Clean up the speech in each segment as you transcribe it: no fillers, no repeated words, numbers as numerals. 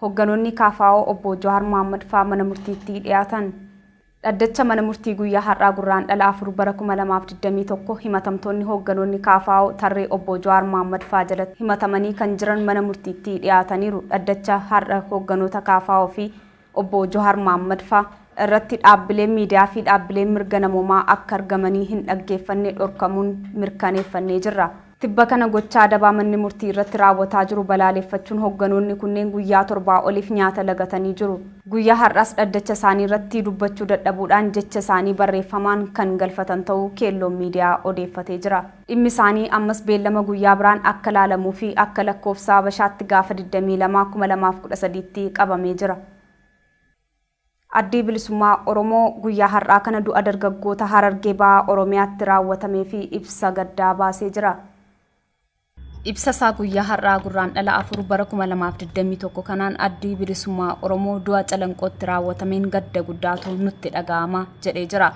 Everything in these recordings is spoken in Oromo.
Hogganoonni KFO Obbo Jawaar Mohaammad faa mana murtiitti dhiyaatan. Dhaddacha mana murtii guyyaa har'aa Gurraandhala 4 bara 2021 himatamtoonni hoogganoonni KFO tarree Obbo Jawaar Mohaammad faa jalatti himatamanii kan jiran mana murtiitti dhiyaataniiru. Dhaddacha har'a hoogganoota KFO fi Obbo Jawaar Mohaammad faa irratti dhaabbileen miidiyaa fi dhaabbileen mirga namoomaa akka argamanii hin dhaggeeffanne dhorkamuun mirkaneeffannee jirra. Tibba kana gochaa dabaa manni murtii irratti raawwataa jiru balaaleffachuun hoogganoonni kunneen guyyaa torbaa oliif nyaata lagatanii jiru. Guyyaa har'aas dhaddacha isaanii irratti dubbachuu dadhabuudhaan jecha isaanii barreeffamaan kan galfatan ta'uu Keelloon Miidiyaa odeeffatee jira. Dhimmi isaanii ammas beellama guyyaa biraan akka laalamuu fi akka lakkoofsa Habashaatti gaafa 22, 2013tti qabamee jira. Addi Bilisummaa Oromoo guyyaa har'aa kana du'a dargaggoota Harargee Bahaa Oromiyaatti raawwatamee fi ibsa gaddaa baasee jira. Ibsa isaa guyyaa har'aa Gurraandhala 4 bara 2021 kanaan Addi Bilisummaa Oromoo du'a Calanqootti raawwatameen gadda guddaatu nutti dhaga'ama jedhee jira.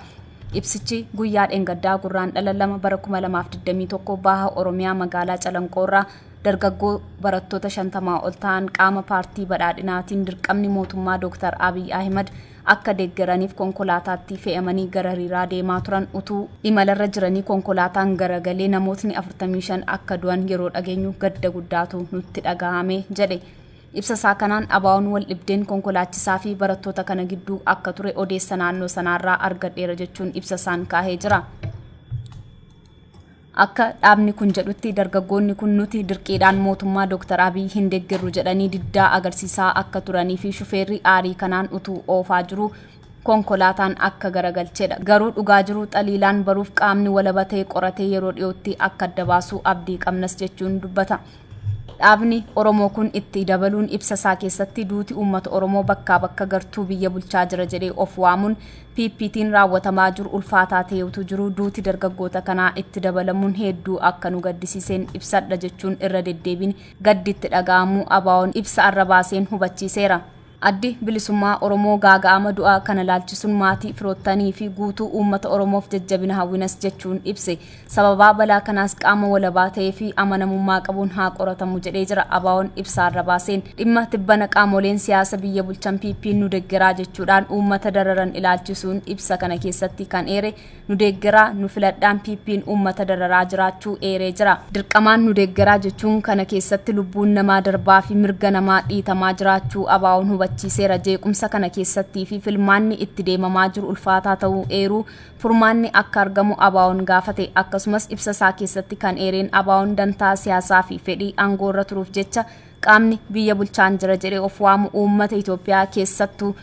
Ibsichi guyyaa dheengaddaa Gurraandhala 2 bara 2021 Baha Oromiyaa magaalaa Calanqoorraa dargaggoo barattoota 50 ol ta'an qaama paartii badhaadhinaatiin dirqamni mootummaa Dooktar Abiy Ahimad akka deeggaraniif konkolaataatti fe'amanii gara hiriiraa deemaa turan utuu imalarra jiranii konkolaataan garagalee namootni 45 akka du'an yeroo dhageenyu gadda guddaatu nutti dhagahame jedhe. Ibsa isaa kanaan ABOn wal dhibdeen konkolaachisaa fi barattoota kana gidduu akka ture odeessa naannoo sanaarraa argadheera jechuun ibsa isaan kaahee jira. Akka dhaabni kun jedhutti dargaggoonni kun nuti dirqiidhaan mootummaa Dooktar Abiy hin deeggarru jedhanii diddaa agarsiisaa akka turanii fi shufeerri aarii kanaan utuu oofaa jiru konkolaataan akka garagalchedha. Garuu dhugaa jiru xaliilaan baruuf qaamni walaba ta'e qoratee yeroo dhiyootti akka adda baasu abdii qabnas jechuun dubbata. Dhaabni Oromoo kun itti dabaluun ibsa isaa keessatti duuti uummata Oromoo bakkaa bakka gartuu biyya bulchaa jira jedhee of waamuun PPtiin raawwatamaa jiru ulfaataa ta'ee utuu jiruu duuti dargaggoota kanaa itti dabalamuun hedduu akka nu gaddisiiseen ibsadha jechuun irra deddeebiin gaddi itti dhaga'amuu ABOn ibsa arra baaseen hubachiiseera. Addi Bilisummaa Oromoo gaaga'ama du'a kana laalchisuun maatii, firoottanii fi guutuu uummata Oromoof jajjabina hawwinas jechuun ibse. Sababaa balaa kanaas qaama walabaa ta'ee fi amanamummaa qabuun haa qoratamu jedhee jira ABOn ibsa har'a baaseen. Dhimma tibbana qaamoleen siyaasa biyya bulchan PPn nu deggeraa jechuudhaan uummata dararan ilaalchisuun ibsa kana keessatti kan eere Nu deeggaraa, nu filadhaan PPn uummata dararaa jiraachuu eeree jira. Dirqamaan nu deeggaraa jechuun kana keessatti lubbuun namaa darbaa fi mirga namaa dhiitamaa jiraachuu ABOn hubachiiseera. Jeequmsa kana keessattii fi filmaanni itti deemamaa jiru ulfaataa ta'uu eeruu furmaanni akka argamu ABOn gaafate. Akkasumas ibsa isaa keessatti kan eereen ABOn dantaa siyaasaa fi fedhii aangoorra turuuf jecha qaamni biyya bulchaan jira jedhee of waamu uummata Itoophiyaa keessattuu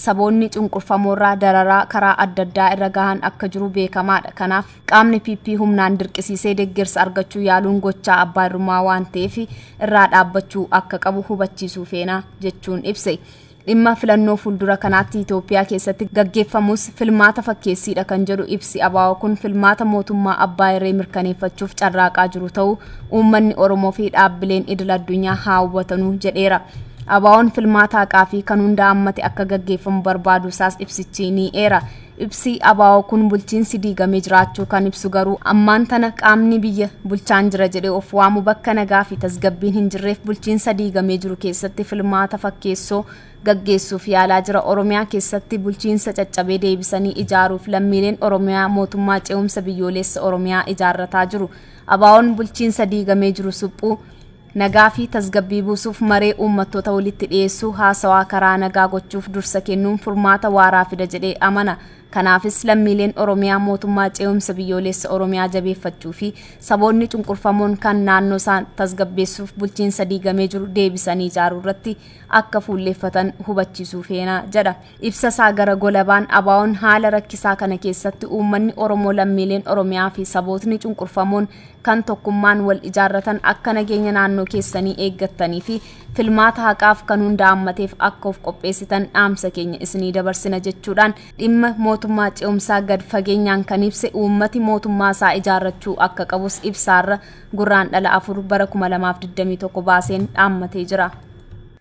saboonni cunqurfamoorraa dararaa karaa adda addaa irra gahan akka jiru beekamaadha. Kanaaf qaamni PP humnaan dirqisiisee deggersa argachuu yaaluun gochaa abbaa irrummaa waan ta'eef irraa dhaabbachuu akka qabu hubachiisuu feena jechuun ibse. Dhimma filannoo fuuldura kanaatti Itoophiyaa keessatti gaggeeffamus filmaata fakkeessiidha kan jedhu ibsi ABO kun filmaata mootummaa abbaa irree mirkaneeffachuuf carraaqaa jiru ta'uu uummanni Oromoo fi dhaabbileen idil addunyaa haa hubatanuu jedheera. ABOn filmaata haqaa fi kan hunda hammate akka gaggeeffamu barbaaduu isaas ibsichi ni eera. Ibsi ABO kun bulchiinsi diigamee jiraachuu kan ibsu garuu ammaan tana qaamni biyya bulchaan jira jedhee of waamu bakka nagaa fi tasgabbiin hin jirreef bulchiinsa diigamee jiru keessatti filmaata fakkeessoo gaggeessuuf yaalaa jira. Oromiyaa keessatti bulchiinsa caccabee deebisanii ijaaruuf lammiileen Oromiyaa mootummaa ce'umsa biyyooleessa Oromiyaa ijaarrataa jiru. ABOn bulchiinsa diigamee jiru suphuu, nagaa fi tasgabbii buusuuf maree uummattoota walitti dhiyeessuu, haasawaa karaa nagaa gochuuf dursa kennuun furmaata waaraa fida jedhee amana. Kanaafis lammiileen Oromiyaa mootummaa ce'umsa biyyooleessa Oromiyaa jabeeffachuu fi saboonni cunqurfamoon kan naannoo isaan tasgabbeessuuf bulchiinsa diigamee jiru deebisanii ijaaruu irratti akka fuulleeffatan hubachiisuu feena jedha. Ibsa isaa gara golabaan ABOn haala rakkisaa kana keessatti uummanni Oromoo lammiileen Oromiyaa fi sabootni cunqurfamoon kan tokkummaan wal ijaarratan akka nageenya naannoo keessanii eeggattanii fi filmaata haqaaf kan hunda hammateef akka of qopheessitan dhaamsa keenya isinii dabarsina jechuudhaan dhimma mootummaa ce'umsaa gad fageenyaan kan ibse uummati mootummaa isaa ijaarrachuu akka qabus ibsaarra Gurraandhala 4 bara 2021 baaseen dhaammatee jira.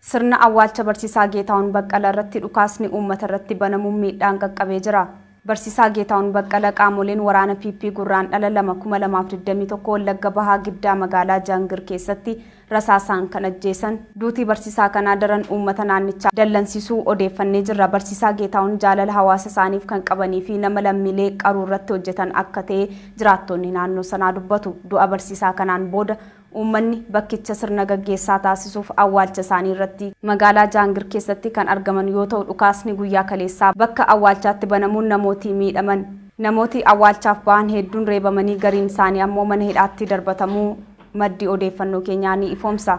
Sirna awwaalcha Barsiisaa Geetahuun Baqqala irratti dhukaasni uummata irratti banamuun miidhaan qaqqabee jira. Barsiisaa Geetahuun Baqqala qaamoleen waraana PP Gurraandhala 2, 2021 Wallagga Bahaa Giddaa magaalaa Jaangir keessatti rasaasaan kan ajjeesan. Duutii barsiisaa kanaa daran uummata naannichaa dallansiisuu odeeffannee jirra. Barsiisaa Geetahuun jaalala hawaasa isaaniif kan qabanii fi nama lammiilee qaruu irratti hojjetan akka ta'e jiraattonni naannoo sanaa dubbatu. Du'a barsiisaa kanaan booda uummanni bakkicha sirna gaggeessaa taasisuuf awwaalcha isaanii irratti magaalaa Jaangir keessatti kan argaman yoo ta'u, dhukaasni guyyaa kaleessaa bakka awwaalchaatti banamuun namooti miidhaman. Namooti awwaalchaaf ba'an hedduun reebamanii gariin isaanii ammoo mana hidhaatti darbatamuu maddi odeeffannoo keenyaa ni ifoomsa.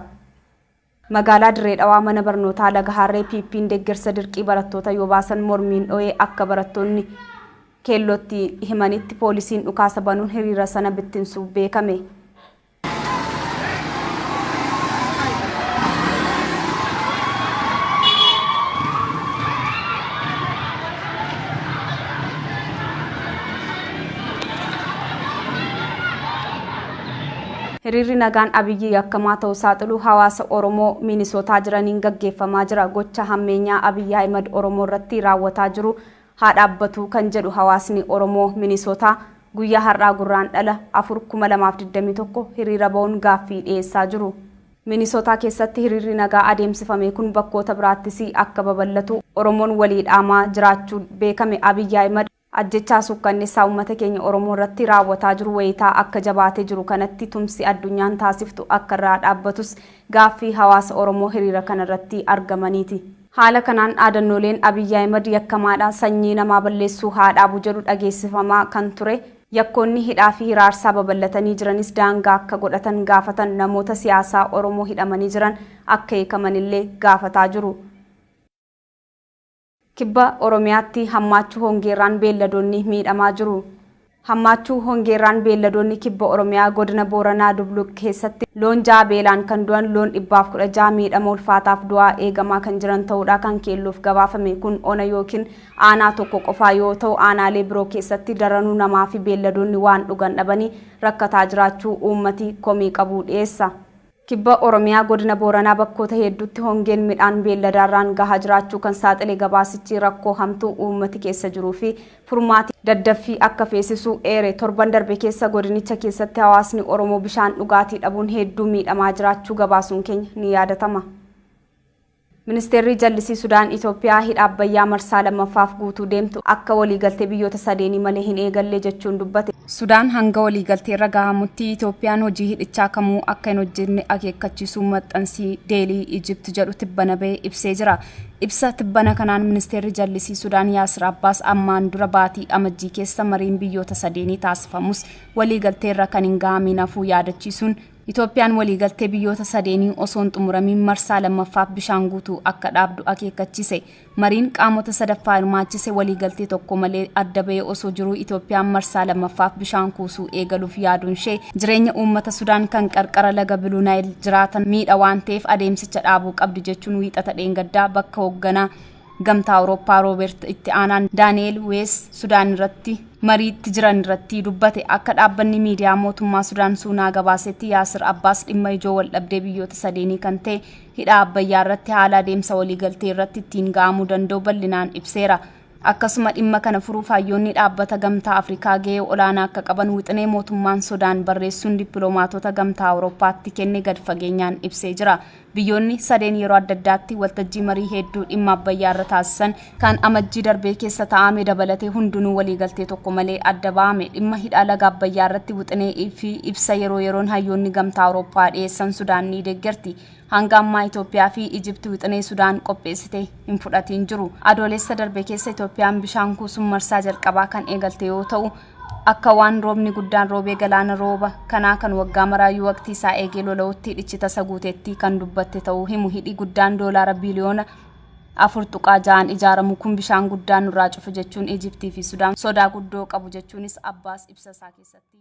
Magaalaa Dirree Dhawaa mana barnootaa Laga Harree PP'n deggersa dirqii barattoota yoo baasan mormiin dho'ee akka barattoonni keellootti himanitti poolisiin dhukaasa banuun hiriira sana bittinsuu beekame. Hiriirri nagaan Abiyyi yakkamaa ta'uu saaxilu hawaasa Oromoo Minisootaa jiraniin gaggeeffamaa jira. Gocha hammeenyaa Abiyyi Ahimad Oromoo irratti raawwataa jiru haa dhaabbatu kan jedhu hawaasni Oromoo Minisootaa guyyaa har'aa Gurraandhala 4, 2021 hiriira ba'uun gaaffii dhiyeessaa jiru. Minisootaa keessatti hiriirri nagaa adeemsifame kun bakkoota biraattis akka babal'atu Oromoon walii dhaamaa jiraachuu beekame. Abiyyi Ahimad ajjechaa suukkanneessaa uummata keenya Oromoo irratti raawwataa jiru wayitaa akka jabaatee jiru kanatti tumsi addunyaan taasiftu akka irraa dhaabbatus gaaffii hawaasa Oromoo hiriira kanarratti argamaniiti. Haala kanaan dhaadannooleen Abiyyi Ahimad yakkamaadha, sanyii namaa balleessuu haa dhaabu jedhu dhageessifamaa kan ture. Yakkoonni hidhaa fi hiraarsaa babal'atanii jiranis daangaa akka godhatan gaafatan. Namoota siyaasaa Oromoo hidhamanii jiran akka hiikamanillee gaafataa jiru. Kibba Oromiyaatti hammaachuu hongeerraan beelladoonni miidhamaa jiru. Hammaachuu hongeerraan beelladoonni Kibba Oromiyaa godina Booranaa Dubluq keessatti loon 6 beelaan kan du'an, loon 116 miidhama ulfaataaf du'aa eegamaa kan jiran ta'uudha kan Keelloof gabaafame. Kun ona ykn aanaa tokko qofaa yoo ta'u aanaalee biroo keessatti daranuu namaafi beelladoonni waan dhugan dhabanii rakkataa jiraachuu uummati komii qabu dhiyeessa. Kibba Oromiyaa Godina Booranaa bakkoota heedduutti hongeen midhaan beelladaarraan gahaa jiraachuu kan saaxile gabaasichi rakkoo hamtuu uummati keessa jiruu fi furmaati daddaffii akka feesisu eere. Torban darbe keessa godinicha keessatti hawaasni Oromoo bishaan dhugaatii dhabuun heedduu miidhamaa jiraachuu gabaasuun keenya ni yaadatama. Ministeerri Jallisii Sudaan Itoophiyaa hidha Abbayyaa marsaa lammaffaaf guutuu deemtu akka waliigaltee biyyoota sadeenii malee hin eegalle jechuun dubbate. Sudaan hanga waliigalteerra gahamutti Itoophiyaan hojii hidhichaa kamuu akka hin hojjenne akeekkachiisuu maxxansi Deelii Ijipt jedhu tibbana bahe ibsee jira. Ibsa tibbana kanaan Ministeerri Jallisii Sudaan Yaasir Abbaas ammaan dura baatii Amajjii keessa mariin biyyoota sadeenii taasifamus waliigalteerra kan hin gahamiin hafuu yaadachiisuun Itoophiyaan waliigaltee biyyoota sadeenii osoo hin xumuramiin marsaa lammaffaaf bishaan guutuu akka dhaabdu akeekkachise. Mariin qaamota sadaffaa hirmaachise waliigaltee tokko malee adda bahee osoo jiruu Itoophiyaan marsaa lammaffaaf bishaan kuusuu eegaluuf yaaduunshee jireenya uummata Sudaan kan qarqara laga Biluu Naayil jiraatan miidha waan ta'eef adeemsicha dhaabuu qabdi jechuun Wiixata dheengaddaa bakka hoogganaa Gamtaa Awurooppaa Roobeert itti aanaan Daani'eel Wees Sudaan irratti mariitti jiran irratti dubbate. Akka dhaabbanni miidiyaa mootummaa Sudaan Suunaa gabaasetti Yaasir Abbaas dhimma ijoo waldhabdee biyyoota sadeenii kan ta'e hidha Abbayyaa irratti haala adeemsa waliigaltee irratti ittiin ga'amuu danda'u bal'inaan ibseera. Akkasuma dhimma kana furuuf hayyoonni dhaabbata Gamtaa Afrikaa gahee olaanaa akka qaban wixinee mootummaan Sodaan barreessuun dippiloomaatota Gamtaa Awurooppaatti kenne gad fageenyaan ibsee jira. Biyyoonni sadeen yeroo adda addaatti waltajjii marii hedduu dhimma Abbayyaa irra taasisan kan Amajjii darbee keessa ta'aame dabalatee hundinuu waliigaltee tokko malee adda ba'ame. Dhimma hidha laga Abbayyaa irratti wixinee fi ibsa yeroo yeroon hayyoonni Gamtaa Awurooppaa dhiyeessan Sudaan ni deeggarti. Hanga ammaa Itoophiyaa fi Ijipti wixinee Sudaan qopheessite hin fudhatiin jiru. Adoolessa darbe keessa Itoophiyaan bishaan kuusuun marsaa jalqabaa kan eegalte yoo ta'u, akka waan roobni guddaan roobee galaana rooba kanaa kan waggaa maraayyuu waqtii isaa eegee lola'utti hidhichi tasa guuteetti kan dubbatte ta'uu himu. Hidhi guddaan doolaara biiliyoona 4.6n ijaaramu kun bishaan guddaa nurraa cufu jechuun Ijiptii fi Sudaan sodaa guddoo qabu jechuunis Abbaas ibsa isaa keessatti.